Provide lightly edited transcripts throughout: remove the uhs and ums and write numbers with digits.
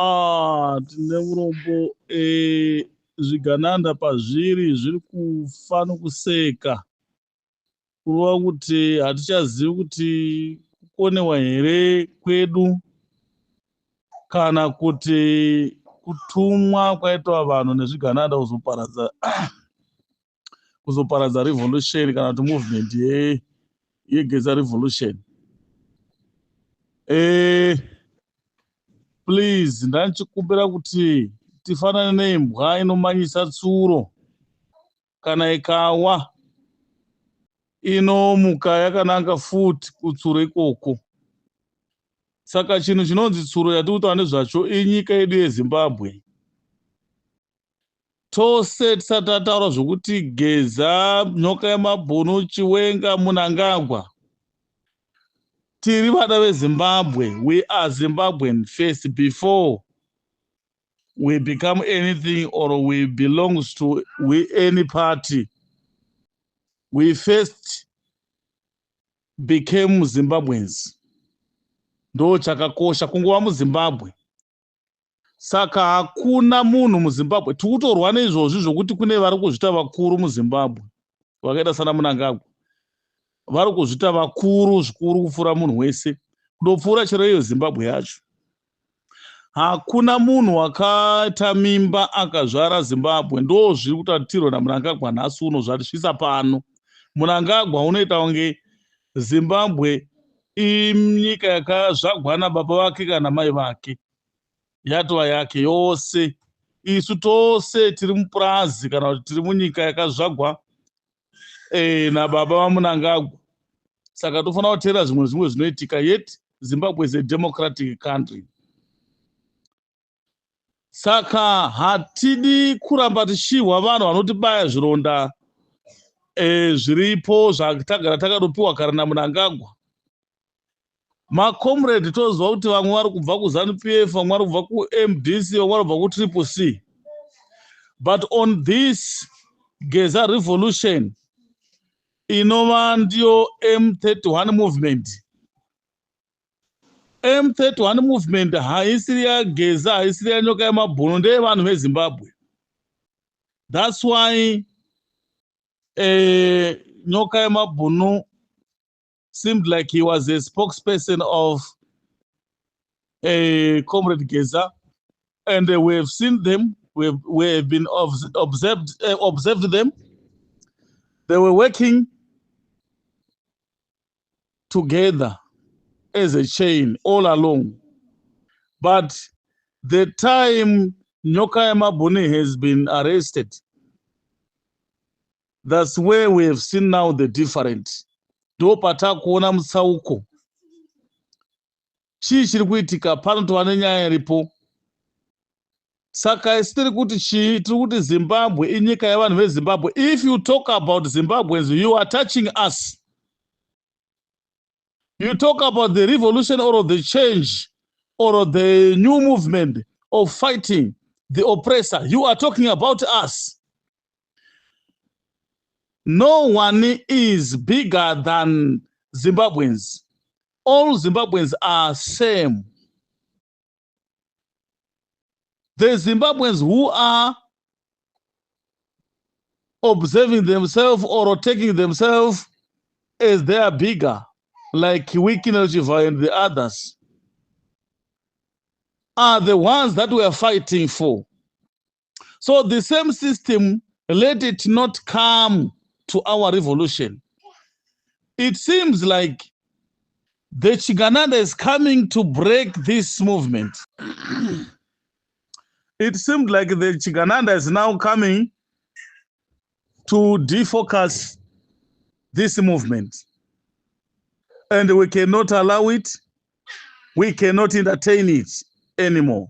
Ah, tine urombo zvigananda pazviri zviri kufa nokuseka, kureva kuti hatichazivi kuti kukonewa here kwedu kana kuti kutumwa kwaitwa vanhu nezvigananda kuzoparadza revolution kana kuti movement yeGeza Revolution. Please, ndandichikumbira kuti tifanane neimbwa inomanyisa tsuro. Kana ikawa, inomuka yakananga futi kutsuro ikoko. Saka chinhu chinonzi tsuro yatiri kutaura nezvacho inyika yedu yeZimbabwe. Tose tisati tataura zvokuti Geza, Nyoka Yemabhunu, Chiwenga, Munangagwa, tiri vana veZimbabwe. We are Zimbabwean first before we become anything or we belongs to any party. We first became Zimbabweans. Ndo chakakosha kungova muZimbabwe. Saka hakuna munhu muZimbabwe tiri kutorwa neizvozvi zvokuti kune vari kuzvita vakuru muZimbabwe vakaita sana Munangagwa, vari kuzvita vakuru zvikuru kupfuura munhu wese, kutopfuura chero iyo Zimbabwe yacho. Hakuna munhu wakaita mimba akazvara Zimbabwe. Ndo zviri kutatirwa naMunangagwa nhasi uno zvatisvisa pano. Munangagwa unoita kunge Zimbabwe inyika yakazvagwa nababa vake kana mai vake, yatova yake yose. Isu tose tiri mupurazi kana kuti tiri munyika yakazvagwa nababa vaMunangagwa. Saka tofanira kuteera zvimwe zvinoitika, yet Zimbabwe is a democratic country. Saka hatidi kuramba tichihwa vanhu vanotibaya zvironda zviripo zvatagara takatopiwa kare naMunangagwa. Macomrade, toziva kuti vamwe vari kubva kuZANU PF, vamwe vari kubva kuMDC, vamwe vari kubva kuTriple C, but on this Geza Revolution, inova ndiyo M31 movement, M31 movement haisiri yaGeza, haisiri yaNyoka Yemabhunu, ndeyevanhu veZimbabwe. That's why Nyoka Yemabhunu seemed like he was a spokesperson of Comrade Geza, and we have seen them, we have been observed them. They were working together as a chain all along, but the time Nyoka Yemabhunu has been arrested, that's where we have seen now the different. Ndo patakuona mutsauko. Chii chiri kuitika pano? Tova nenyaya iripo. Saka isi tiri kuti chii? Tiri kuti Zimbabwe inyika yevanhu veZimbabwe. If you talk about Zimbabweans, you are touching us. You talk about the revolution or the change or the new movement of fighting the oppressor, you are talking about us. No one is bigger than Zimbabweans. All Zimbabweans are same. The Zimbabweans who are observing themselves or taking themselves as they are bigger, like Wicknell Chivayo and the others, are the ones that we are fighting for. So the same system, let it not come to our revolution. It seems like the Chigananda is coming to break this movement. It seemed like the Chigananda is now coming to defocus this movement. And we cannot allow it. We cannot entertain it anymore.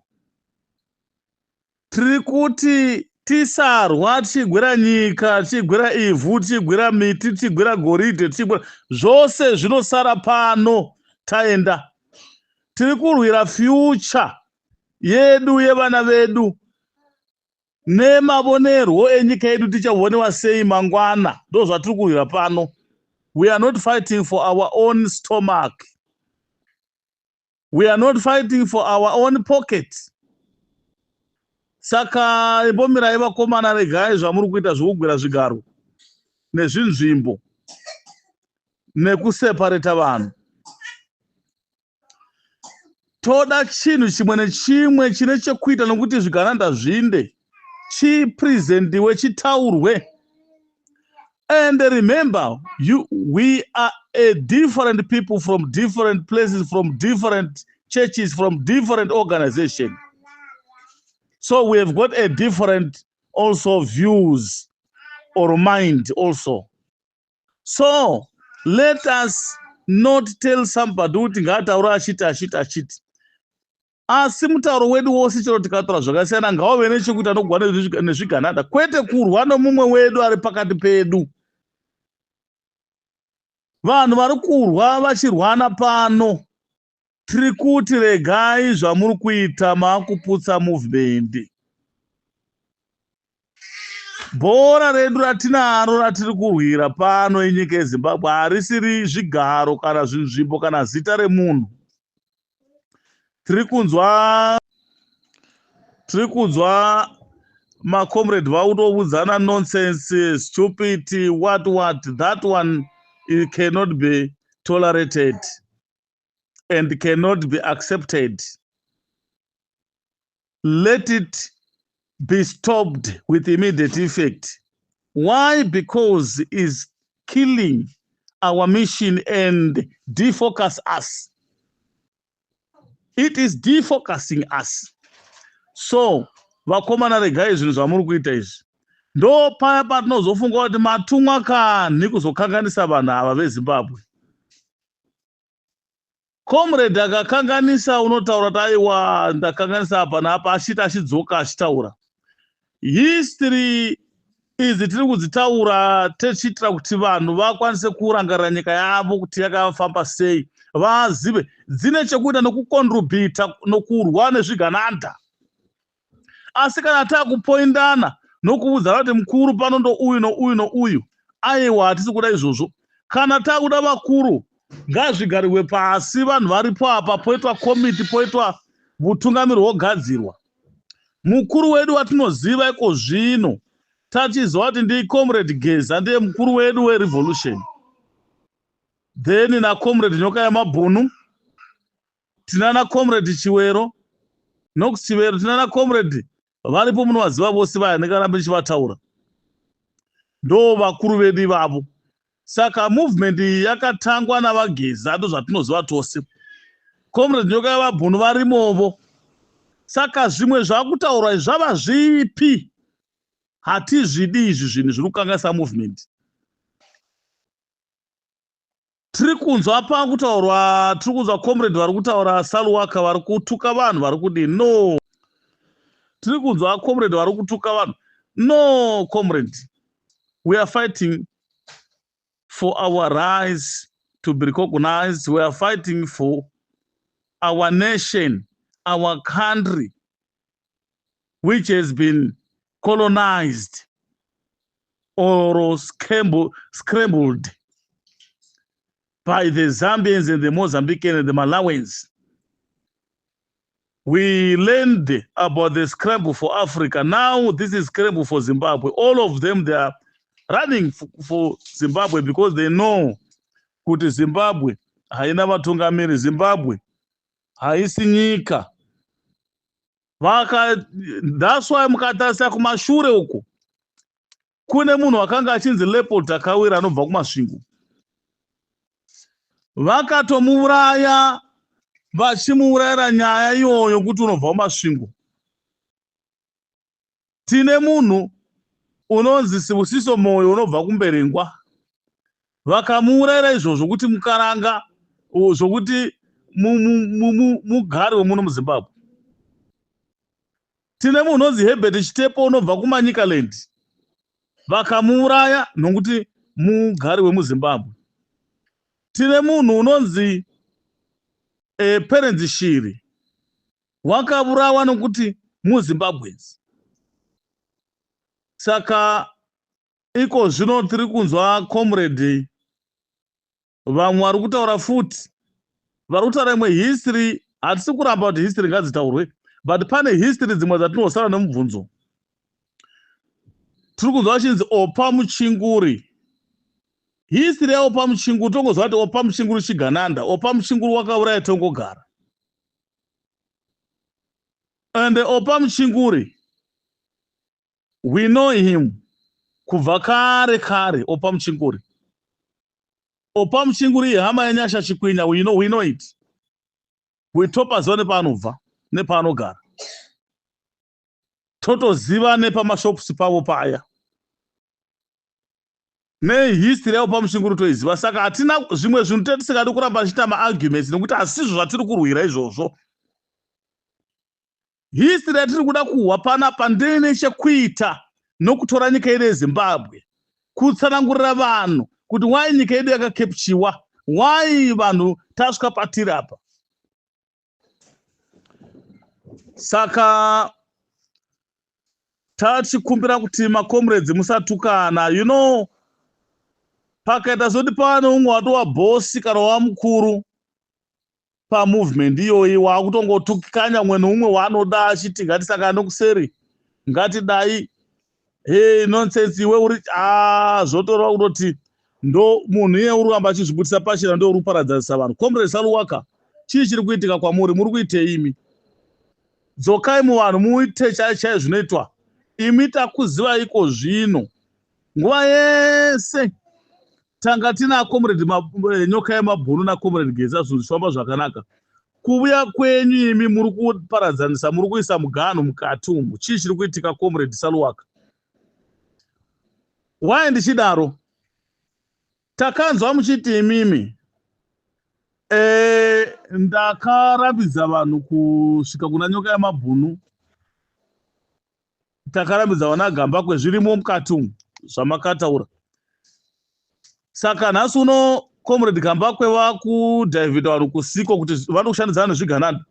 Tiri kuti tisarwa tichigwira nyika, tichigwira ivhu, tichigwira miti, tichigwira goridhe, tichigwira zvose zvinosara pano taenda. Tiri kurwira future yedu, yevana vedu, nemavonerwo enyika yedu, tichaonewa sei mangwana. Ndo zvatiri kurwira pano. We are not fighting for our own stomach. We are not fighting for our own pocket. Saka imbomirai vakomana, regai zvamuri kuita zvokugwira zvigaro nezvinzvimbo nekusepareta vanhu. Toda chinhu chimwe nechimwe chine chekuita nokuti zvigananda zvinde chipresentiwe, chitaurwe. And remember, we are a different people from different places, from different churches, from different organization. So we have got a different also views or mind also. So let us not tell somebody kuti ngaataura achiti, achiti, achiti. Asi mutauro wedu wose, chero tikataura zvakasiyana, ngauve nechekuita nokugwa nezvigananda, kwete kurwa nomumwe wedu ari pakati pedu. Vanhu vari kurwa vachirwana pano, tiri kuti regai zvamuri kuita, maakuputsa movement. Bhora redu ratinaro ratiri kurwira pano inyika yeZimbabwe, harisiri zvigaro kana zvinzvimbo kana zita remunhu. Tiri kunzwa macomrade vakutovudzana nonsense, stupid, what what. That one, it cannot be tolerated and cannot be accepted. Let it be stopped with immediate effect. Why? Because is killing our mission and defocus us. It is defocusing us. So vakomana, regai zvinhu zvamuri kuita izvi. Ndo paya patinozofunga kuti matumwa kanhi kuzokanganisa vanhu ava veZimbabwe. Comrade akakanganisa, unotaura kuti aiwa, ndakanganisa apa naapa, achiti achidzoka achitaura. History idzi tiri kudzitaura tichiitira kuti vanhu vakwanise kurangarira nyika yavo kuti yakafamba sei, vazive dzine chekuita nokucontributa nokurwa nezvigananda. Asi kana taakupoindana nokuudzana kuti mukuru pano ndouyu, nouyu, nouyu, aiwa, hatisi kuda izvozvo. Kana taakuda vakuru, ngazvigarirwe pasi, vanhu varipo apa, poitwa komiti, poitwa utungamiri hwogadzirwa. Mukuru wedu watinoziva iko zvino, tachiziva kuti ndicomrade Geza, ndiye mukuru wedu werevolution. Then nacomrade Nyoka Yamabhunu, tinana comrade Chiwero, Nox Chivero, tinana comrade varipo munovaziva vose vaya, ndingarambe ndichivataura. Ndo vakuru vedu ivavo. Saka movement iyi yakatangwa navaGeza, ndo zvatinoziva tose. Comrade Nyoka Yavabhunu varimovo. Saka zvimwe zvakutaurwa izvi zvava zvipi? Hatizvidi izvi zvinhu zviri kukanganisa movement. Tiri kunzwa pakutaurwa, tiri kunzwa comrade vari kutaura, Saluwaka, vari kutuka vanhu, vari kudii. No, tiri kunzwa comrade vari kutuka vanhu. No, comrade, we are fighting for our rights to be recognized. We are fighting for our nation, our country, which has been colonized or scrambled by the Zambians and the Mozambican and the Malawians. We learned about the scramble for Africa. Now this is scramble for Zimbabwe. All of them, they are running for Zimbabwe because they know kuti Zimbabwe haina vatungamiri, Zimbabwe haisi nyika. Vaka that's why mukatarisa kumashure uku, kune munhu akanga achinzi Leopold Takawira, anobva kuMasvingo. Vakatomuuraya, vachimuurayira nyaya iyoyo kuti unobva kuMasvingo. Tine munhu unonzi Sibusiso Moyo, unobva kuMberengwa. Vakamuurayira izvozvo kuti mukaranga, zvokuti mugari wemuno muZimbabwe. Tine munhu unonzi Herbert Chitepo, unobva kuManyikaland. Vakamuuraya nokuti mugari wemuZimbabwe. Tine munhu unonzi Perence Shiri, wakaurawa nokuti muZimbabwens. Saka iko zvino tiri kunzwa comrade vamwe vari kutaura futi, vari kutaura imwe history. Hatisi kuramba kuti history ngadzitaurwe. But pane history dzimwe dzatinosara nemubvunzo. Tiri kunzwa vachinzi Opa Muchinguri. History yaOpa Muchinguri, tongoziva kuti Opa Muchinguri chigananda. Opa Muchinguri wakauraya Tongogara. And Opa Muchinguri, we know him kubva kare kare. Opa Muchinguri, Opa Muchinguri ihama yeNyasha Chikwinya. We know it. We topaziva nepaanobva, nepaanogara, totoziva nepamashops pavo paya, nehistory yavo paMuchinguri toiziva. Saka hatina zvimwe zvinhu tetisingadi kuramba tichiita maarguments, nekuti hasizvo zvatiri kurwira izvozvo. History yatiri kuda kuhwa panapa ndine chekuita nokutora nyika yedu yeZimbabwe, kutsanangurira vanhu kuti why nyika yedu yakacapturewa, why vanhu tasvika patiri apa. Saka tachikumbira kuti macomrades musatukana. Pakaita sekuti pane umwe watova boss kana wamukuru pamovement iyoyi, waakutongotukikanya umwe neumwe waanoda, achiti ngatisangane kuseri, ngatidai, hey, nonsense, iwe uri a zvotoreva kutoti ndo munhu iye uri kuramba achizvibudisa pachena, ndo uri kuparadzanisa vanhu. Comrade Saluwaka, chii chiri kuitika kwamuri? Muri kuitei imi? Dzokai muvanhu, muite chai chai zvinoitwa. Imi takuziva iko zvino, nguva yese tanga tina Comrade Nyoka Yemabhunu naComrade Geza, zvinhu zvichifamba zvakanaka. Kuvuya kwenyu imi, muri kuparadzanisa, muri kuisa muganhu mukati umu. Chii chiri kuitika, Comrade Saluwaka? Why ndichidaro? Takanzwa muchiti imimi, ndakarambidza vanhu kusvika kuna Nyoka Yamabhunu, takarambidza vana Gambakwe. Zvirimo mukati umu zvamakataura. Saka nhasi uno Comrade Gambakwe vakudhivhita vanhu kusiko kuti vanokushandidzana nezvigananda.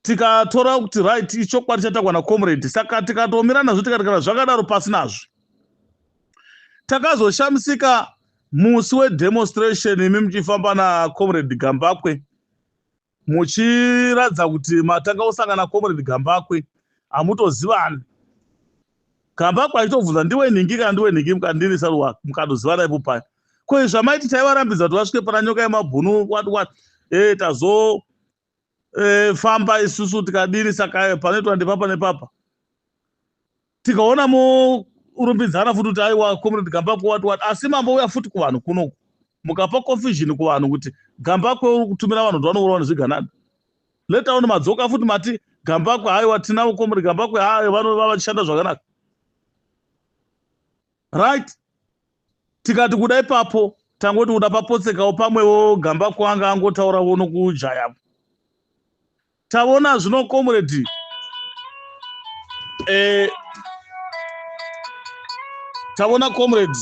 Tikatora kuti right, ichokwadi chatagwa nacomrade. Saka tikatomira nazvo, tikati kana zvakadaro, pasi nazvo. Takazoshamisika musi wedemonstration, imi muchifamba nacomrade Gambakwe, muchiratidza kuti matanga kusangana nacomrade Gambakwe, hamutozivani. Gambakwe achitobvunza, "Ndiwe nhingi kana ndiwe nhingi?" Mukandini Saruwaka, mukatozivana ipo paya. Ko zvamaiti taivarambidza kuti vasvike pana Nyoka Yemabhunu, what what? Tazo famba isusu tikadini? Saka panoitwa ndepapa nepapa. Tikaona murumbidzana futi kuti aiwa, Comrade Gambakwe, what what. Asi mambouya futi kuvanhu kunoku, mukapa confusion kuvanhu kuti Gambakwe uri kutumira vanhu kuti vanourawa nezvigananda. Later on madzoka futi, mati Gambakwe, haiwa, tinavo Comrade Gambakwe, hai, vanova vachishanda zvakanaka, right? Tikati kuda ipapo, tangoti kuda papotsekawo pamwewo, Gambakwe anga angotaurawo nokujaya. Taona zvino comrade taona comrade